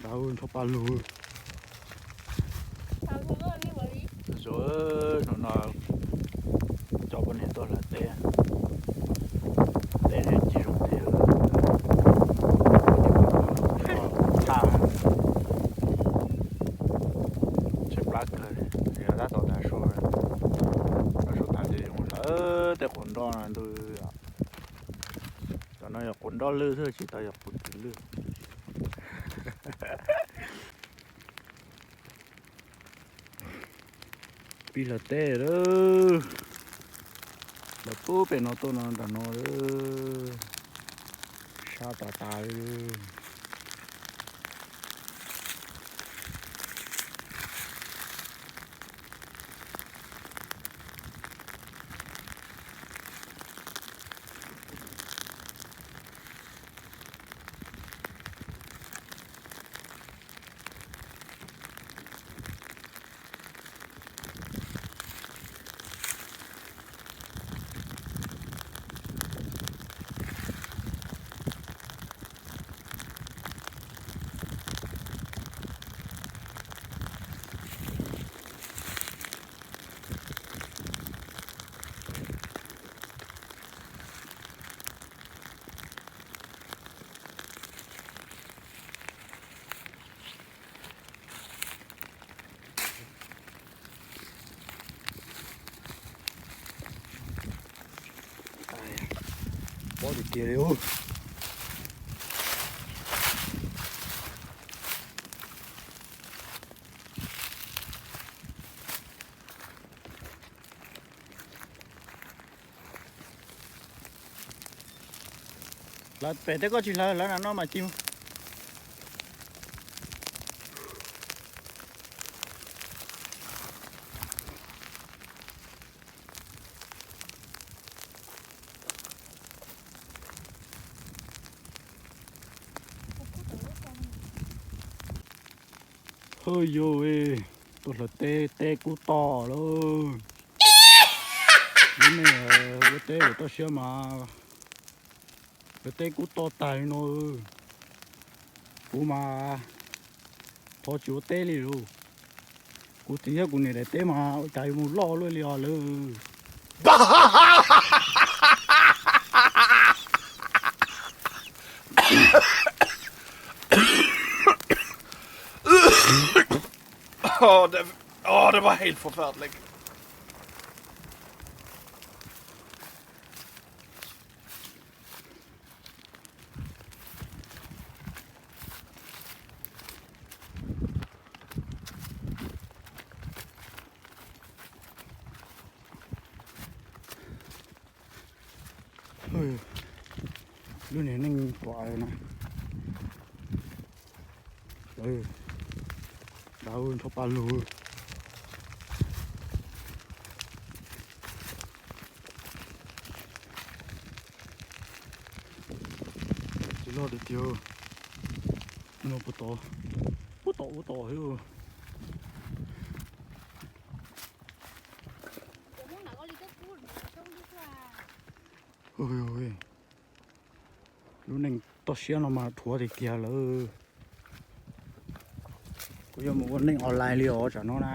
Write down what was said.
Nrov nrho pa lug. Zoo no coj poj niam tuaj hlawv teb, teb cig zoo tiag. Tshaj, tshaib plab kawg li. Yog tab tom tav su, tav su tas ces yuav mus hlawv tej quav nroj no ntuj. Cov no yog quav nroj lwj xwb tsis tau yog quav twm lwj. Pib hlawv teb lawm, hlawv pub pem no tuaj no nram no lawm, sab tas tas li. Pob tiag tiag li. Lawv pem tej koj tsis hlawv, lawv nram no mas ci. Hwj yus, tuaj hlawv teb, teb kub to lawm. Lub neej ua teb ua toj siab mas hlawv teb kub to tag li no. Kuv mas thov tsis ua teb li lauj. Kuv txiv thiab kuv niam daim teb mas ua cas yuav mus loj luaj li os lawm. Oh, det, oh, det var helt forferdelig. Lub niag neej tuam na. Nrov nrho pa lug. Tsis loj tiag tiag. No puas tom, puas tom ua tom xwb. Lub neej toj siab no mas dhuav tiag tiag lawm. Kuv yuav mus ua neej online li os tsam no na.